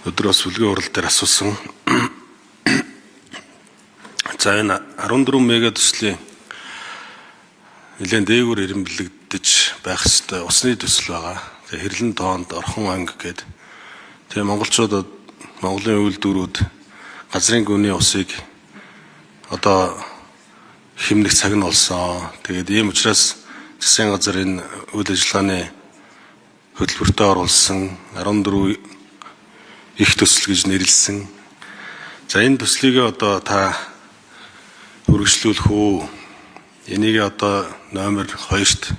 Өдөр бас бүлгийн хурал дээр асуусан. За, энэ 14 мега төслийн нэлээд дээгүүр эрэмбэлэгдэж байх ёстой усны төсөл байгаа. Тэгээ хэрлэн тоонд Орхон анги гэдэг. Тэгээ монголчууд, Монголын үйлдвэрүүд газрын гүний усыг одоо хэмнэх цаг нь болсон. Тэгээд ийм учраас засгийн газар энэ үйл ажиллагааны хөтөлбөртөө оруулсан, 14 их төсөл гэж нэрлэсэн. За, энэ төслийг одоо та үргэлжлүүлэх үү? Энийг одоо номер 2-т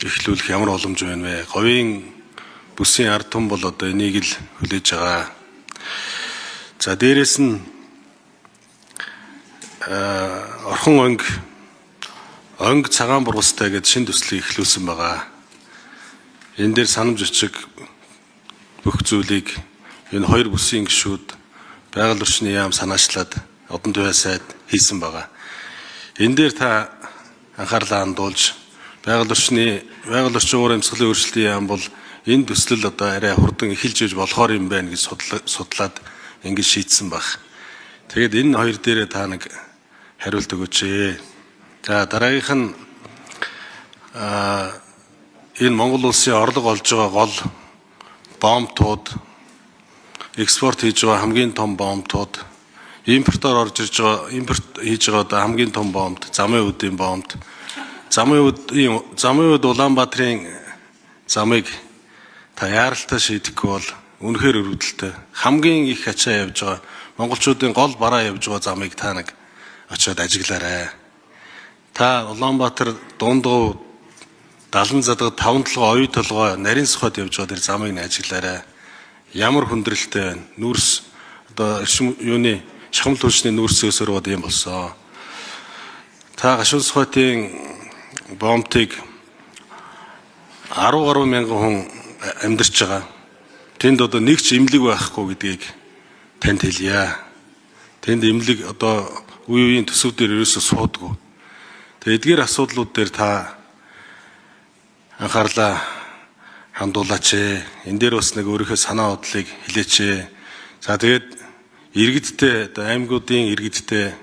эхлүүлэх ямар боломж байна вэ? Говийн бүсийн ард түмэн бол одоо энийг л хүлээж байгаа. За, дээрэс нь Орхон онг, онг цагаан бургастай гэдээ шинэ төслийг эхлүүлсэн байгаа. Энэ дээр санамж өчиг бүх зүйлийг энэ хоёр бүсийн гишүүд, байгаль орчны яам санаачлаад, одон туяа сайд хийсэн байгаа. Энэ дээр та анхаарлаа хандуулж, байгаль орчны, байгаль орчин уур амьсгалын өөрчлөлтийн яам бол энэ төслөл одоо арай хурдан эхэлж иж болохоор юм байна гэж судлаад ингэж шийдсэн байх. Тэгээд энэ хоёр дээрээ та нэг хариулт өгөөч ээ. За, дараагийнх нь энэ Монгол улсын орлого олж байгаа гол боомтууд, экспорт хийж байгаа хамгийн том боомтууд, импортоор орж ирж байгаа, импорт хийж байгаа одоо хамгийн том боомт, замын үүдийн боомт, замын үүд Улаанбаатарын замыг та яаралтай шийдэхгүй бол үнэхээр өрөвдөлтэй. Хамгийн их ачаа явж байгаа, монголчуудын гол бараа явж байгаа замыг та нэг очиод ажиглаарай. Та Улаанбаатар, Дундгов, Далан задгад, Таван толгой, Оюу толгой, Нарийн Сухад явж байгаа тэр замыг нь ажиглаарай. Ямар хүндрэлтэй байна. Нүүрс одоо эрчим юуны шахамл түлшний нүүрсээс өрөөд юм болсон. Та Гашуун Сухатын боомтыг 10 гаруй мянган хүн амьдарч байгаа. Тэнд одоо нэг ч эмнэлэг байхгүй гэдгийг танд хэлье. Тэнд эмнэлэг одоо үе үеийн төсөв дээр ерөөсөө суудаггүй. Тэгээ эдгээр асуудлууд дээр та анхаарлаа хандуулаач ээ. Энэ дээр бас нэг өөрийнхөө санаа бодлыг хэлээч ээ. За, тэгээд иргэдтэй, одоо аймагуудын иргэдтэй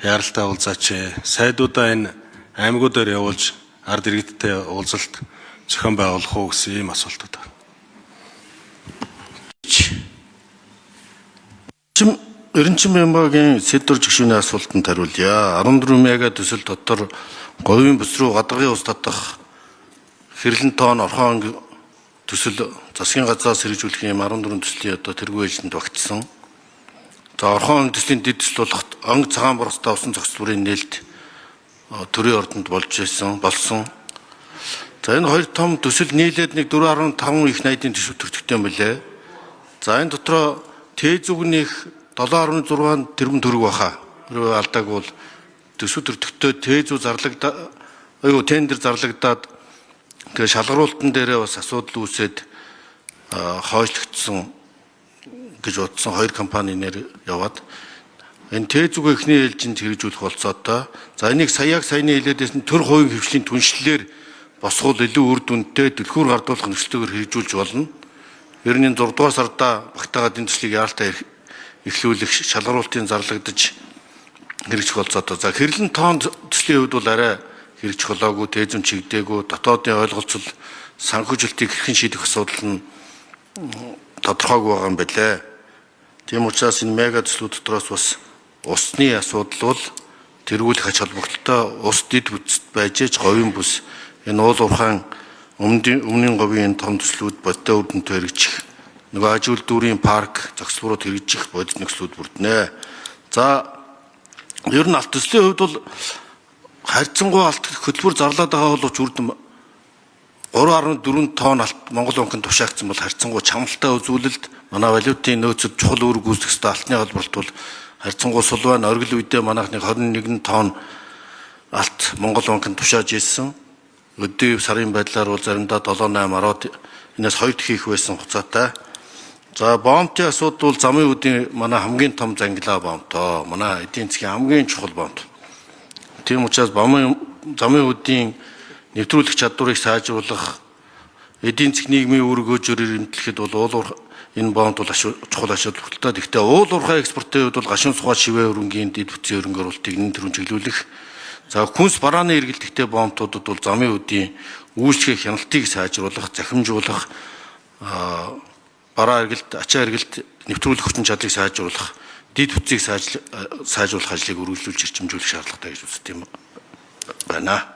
яаралтай уулзаач ээ. Сайдуудаа энэ аймагуудаар явуулж ард иргэдтэй уулзалт зохион байгуулах уу гэсэн ийм асуултууд байна. Чим Эренчин Бямбагийн Сэдвэр жигшүүний асуултанд хариулъя. 14 мега төсөл дотор говийн бүс рүү гадаргын ус татах хэрлэн тоон Орхон анги төсөл засгийн газраас хэрэгжүүлэх юм 14 төслийн одоо тэргүй ээлжинд багтсан. За, Орхон анги төслийн дэд төсөл болох онг цагаан бургастай усан зохицлуурын нээлт төрийн ордонд болж исэн болсон. За, энэ хоёр том төсөл нийлээд нэг 4.5 их найдын төсөв төртөгтэй юм билээ. За, энэ дотроо Т зүгнийх 7.6 тэрбум төгрөг баха. Хэрвээ алдаагүй бол төсөв төртөгтэй Т зүг зарлагдаа, аюу, тендер зарлагдаад, тэгээ шалгаруултан дээрээ бас асуудал үүсээд хойшлогдсон гэж бодсон, хоёр компани нэр яваад энэ Т зүг эхний ээлжинд хэрэгжүүлэх болцоотой. За, энийг сая яг саяны хэлээдээс нь төр хувийн хэвшлийн түншлэлээр босгол илүү үр дүнтэй, түлхүүр гардуулах нөхцөлөөр хэрэгжүүлж болно. Ер нь 6 дугаар сарда багтаагаад энэ төслийг яаралтай эхлүүлэх шалгаруултын зарлагдаж хэрэгжих болцоотой. За, хэрлэн тоон төслийн хувьд бол арай хэрэгжих болоогүй, тээзүн чигдээгүй, дотоодын ойлголцол, санхүүжилтийг хэрхэн шийдэх асуудал нь тодорхойгүй байгаа юм билээ. Тийм учраас энэ мега төслүүд дотроос бас усны асуудал бол тэргүүлэх ач холбогдолтой. Ус дэд бүтцэд байж ээж говийн бүс, энэ уул уурхайн өмнөний говийн энэ том төслүүд бодтой үр дүнтэй хэрэгжих, нөгөө аж үйлдвэрийн парк зохицлуурууд хэрэгжих бодит нөхцлүүд бүрднэ. За, ер нь алт төслийн хувьд бол харьцангуй алт хөтөлбөр зарлаад байгаа боловч үр дүн 3.4 тонн алт Монгол банкнд тушаагдсан бол харьцангуй чамлалтай үзүүлэлт, манай валютын нөөцөд чухал үүрэг гүйцэтгэх ёстой алтны холболт бол харьцангуй сул байна. Оргил үедээ манайх нэг 21 тонн алт Монгол банкнд тушааж ирсэн. Өдөө сарын байдлаар бол заримдаа 7 8 10, энэс хоёр дахь их байсан хугацаатай. За, боомтын асуудал бол замын үүдийн манай хамгийн том зангилаа боомтоо. Манай эдийн засгийн хамгийн чухал боомт. Тийм учраас бомын замын үүдийн нэвтрүүлэх чадварыг сайжруулах, эдийн засгийн нийгмийн үүргөөжөр эрэмтлэхэд бол уулуур Энэ боомт бол чухал ач холбогдолтой. Гэхдээ уул уурхай экспортын хувьд бол гашуун сухай шивээ хөрөнгийн дэд бүтцийн хөрөнгө оруулалтыг нэн тэрүүн чиглүүлэх. За хүнс барааны эргэлдэгтэй боомтуудад бол замын үдийн үйлчлэгээ хяналтыг сайжруулах, захимжуулах, бараа эргэлт, ачаа эргэлт нэвтрүүлэх хүчин чадлыг сайжруулах, дэд бүтцийг сайжруулах ажлыг үргэлжлүүлж эрчимжүүлэх шаардлагатай гэж үздэг юм байна.